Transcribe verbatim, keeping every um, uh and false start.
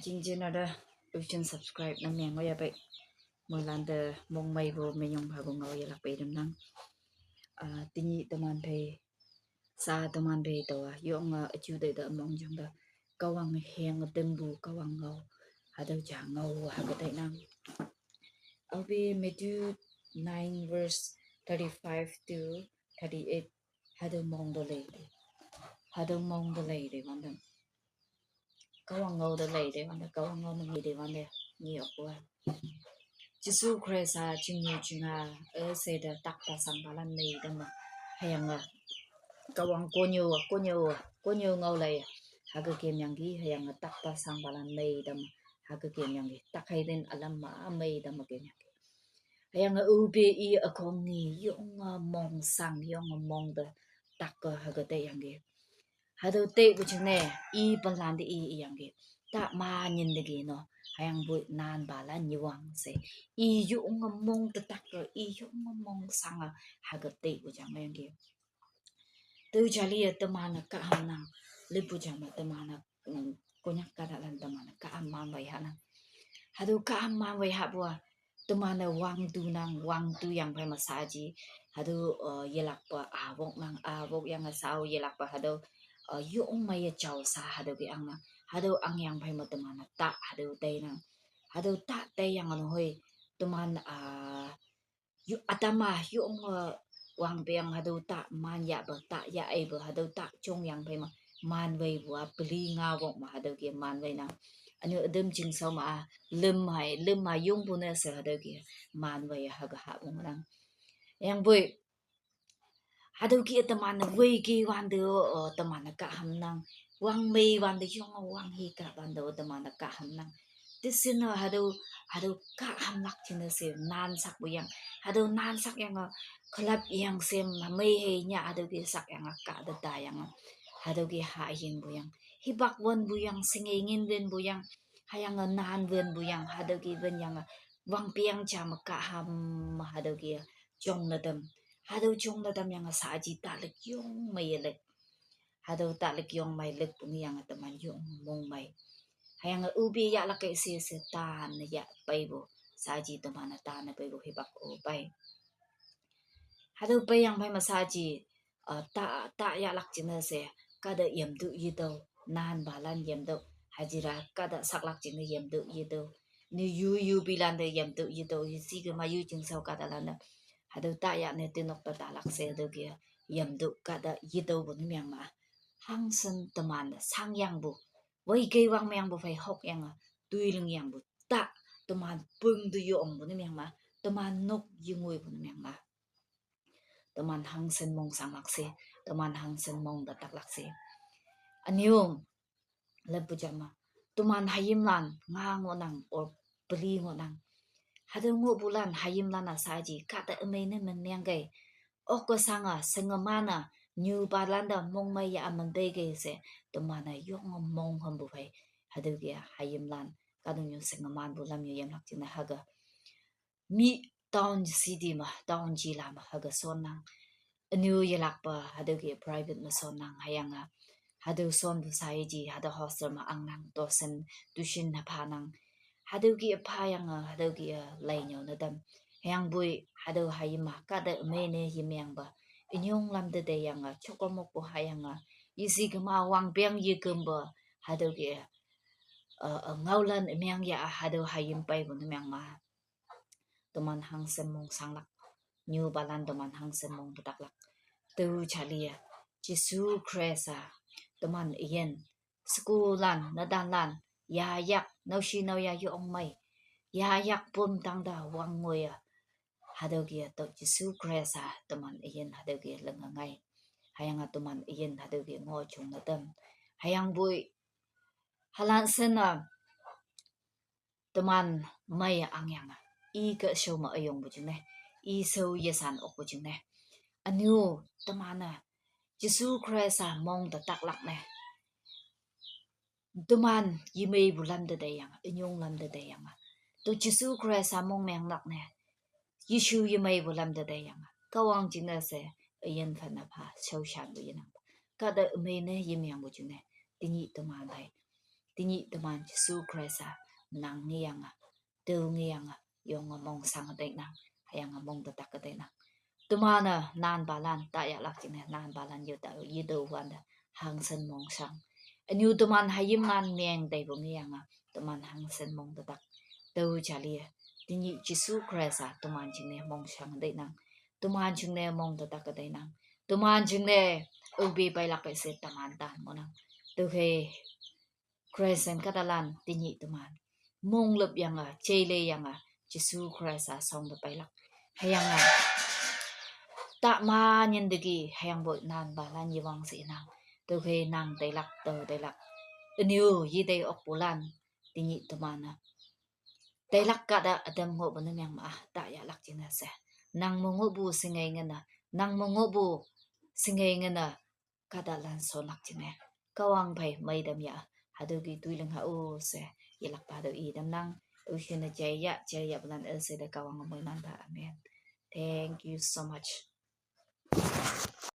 Jing jin ada ujin subscribe na meng ya bai. Mulan da mong mai bu menyong ha bu ngau ya lak bai dam nang. Ah, tinyi teman bai sa teman bai tawa yong a aju dai da mong jang da kawang heng dem bu kawang ngau. Hadau ja ngau ha ga dai nang. Au bi Matthew nine verse thirty-five to thirty-eight. Hadau mong da lei de. Hadau mong da lei de wan dam. Kawang ngau da lei de wan da kawang ngau ma ngi de wan de. Ngi ok wa. Jesu Christ a jing nyu jing a e se da tak ta sang balan mei da ma. Hayang a kawang konyo konyo konyo ngau lei. Haga kem yang gi hayang a tak ta sang balan mei da ma. Haga kem yang gi tak hai den alam ma mei da ma kem yang gi. Hayang a ube i a kong ngi yong a mong sang yong a mong da tak ka haga te yang gi. Hadau te bu jing ne i palan de i yang gi. Tak ma nyin de gi no. Hayang bu nan balan nyi wang se. I yong a mong da tak ka i yong a mong sang a haga te bu jang yang gi. Tu jali ya teman ka ham nang. Lipu jama teman na, mm, konyak ka da lan teman ka ham man wai ha nang. Hadau ka ham man wai ha bua. Teman na wang tu nang, wang tu yang bai ma sa ji. Hadau, eh, yelak pa awok nang, awok yang a sao yelak pa hadau, eh, yong mai ya jao sa hadau ki ang nang. Hadau ang yang bai ma teman na ta hadau tai nang. Hadau ta tai yang ano hoi. Teman, ah, yu atama yong, eh, wang piang hadau ta man ya ba ta ya ai ba hadau ta chong yang bai ma man wai bua peli nga wok ma hadau ki man wai nang. Anu dem jing sao ma a lem hai lem ma yong bu ne se hadau ki man wai haga ha wong nang. Yang bui hadau ki teman wai ki wan de, eh, teman ka ham nang. Wang mei wan de yong wang hi ka wan de teman ka ham nang. Ti sin a hadau, hadau ka ham lak jing ne se nan sak bu yang. Hadau nan sak yang a kalap yang se ma mei hei nya hadau ki sak yang a ka da da yang a. Hadau ki ha yin bu yang. Hi bak wan bu yang, sing ei ngin wen bu yang. Hayang a nan wen bu yang. Hadau ki wen yang a. Wang piang jama ka ham ma hadau ki a. Jong na dem. Hadau jong na dem yang a sa ji ta lek yong mai lek. Hadau ta lek yong mai lek pung yang a teman yong mong mai. Hayang a ubi ya lak kai se se tan ya pai bu. Sa ji teman a tan pai bu hi bak o pai. Hadau pai yang pai ma sa ji, eh, ta, ta ya lak jing ne se. Ka da yam du yi dau. Nan balan yam dau. Hajira ka da sak lak jing ne yam du yi dau. Ni yu yu bilan de yam du yi dau. Yi si ke ma yu jing sao ka da lan da. Hadau ta ya ne ti nok ta ta lak se du ki yam du ka da yi dau bu ni miang ma. Hang sen teman da sang yang bu. Wai kei wang miang bu fai hok yang a. Tui ling yang bu ta. Teman pung du yong bu ni miang ma. Teman nok yi ngui bu ni miang ma. Teman hang sen mong sang lak se. Teman hang sen mong da tak lak se. Aniu. Lem pu jama. Teman hayim lan nga ngo nang or peli ngo nang. Hadau ngo bulan hayim lan a sa ji ka ta emei ne men miang gai. Ok ko sang a sengaman a nyu balan da mong mai ya a man bei gai se. Teman a yong mong ham bu fai. Hadau ki a hayim lan. Ka du nyu sengaman bu lam nyu yam lak jing na haga. Mi town city ma, town ji la ma, haga son nang. Anu yelak pa, hadau ki private ma son nang, hayang a. Hadau son bu sa ji, hadau hostel ma ang nang, to sen, tuition na pa nang. Hadau ki pa yang a, hadau ki a, lai nyau na dam. Hayang bui, hadau hayim ma, ka da mei ne yim yang ba. Inyong lam de de yang a, choko mok bu hayang a. Isi kema wang piang yi kem ba, hadau ki a. A, a, ngau lan miang ya, hadau hayim pai bu ne miang ma. Teman hang sen mong sang lak. Nyu balan teman hang sen mong betak lak. Tu chali ya. Jesu Christ a. Teman iyen. School lan, na dan lan. Ya yak, nau shi nau ya yong mai. Ya yak pum tang da wang ngoi ya. Hadau ki ya to Jesu Christ a. Teman iyen hadau ki ya leng ngai. Hayang a teman iyen hadau ki ngo chung na tem. Hayang bui. Halan sen a. Teman mai ang yang a. I ke shau ma ayong bu jing ne. I shau ye san ok bu jing ne. Anu teman a. Jesu Christ a mong da tak lak ne. Teman yi mei bu lam da dai yang a. Inyong lam da dai yang a. Tu Jesu Christ a mong meng lak ne. Yeshu yi mei bu lam da dai yang a. Ka wang jing ne se. Ayen fan a pa. Shau shan bu yen ang. Ka da mei ne yi meng bu jing ne. Tinyi teman dai. Tenyih teman Jesu Khrista nang nge yange, tüo nge yange, yonge mong shange teinang, hüyange mong tetak-e teinang. Teman-e nanpalan tayahlak jingne nanpalan yeta yetüowante hangshin mongshang. Ünyu teman hayimlan meng teipu nge yange, teman hangshin mong tetak. Tüo jalie, tenyih Jesu Khrista teman jingne mongshang teinang, teman jingne mong tetak-e teinang, teman jingne aope peilak-e she teman tan ngohnang. Tüokhei Christian kahtalan tenyih teman monglüp yange, jeile yange, Jesu Khrista shongte peilak. Hüyange, tama nyinteki hüyangpoi nanpalan yewang she inang. Tüokhei nang teilak, tao teilak, ünyu yetei okpulan, tenyih teman-e teilak kahta ütam ngohpu ne meng ma-a tayahlak jingne she, nang me ngohpu shingei ngene, nang me ngohpu shingei ngene, kahtalan shonlak jingne, Kahwang phei meitam ya, hatüoki toiling ha-o she, yelakpa tüo itamnang. Üshinne jaiya, jaiyapulan üshei te Kahwange moiman pha. Amen. Thank you so much.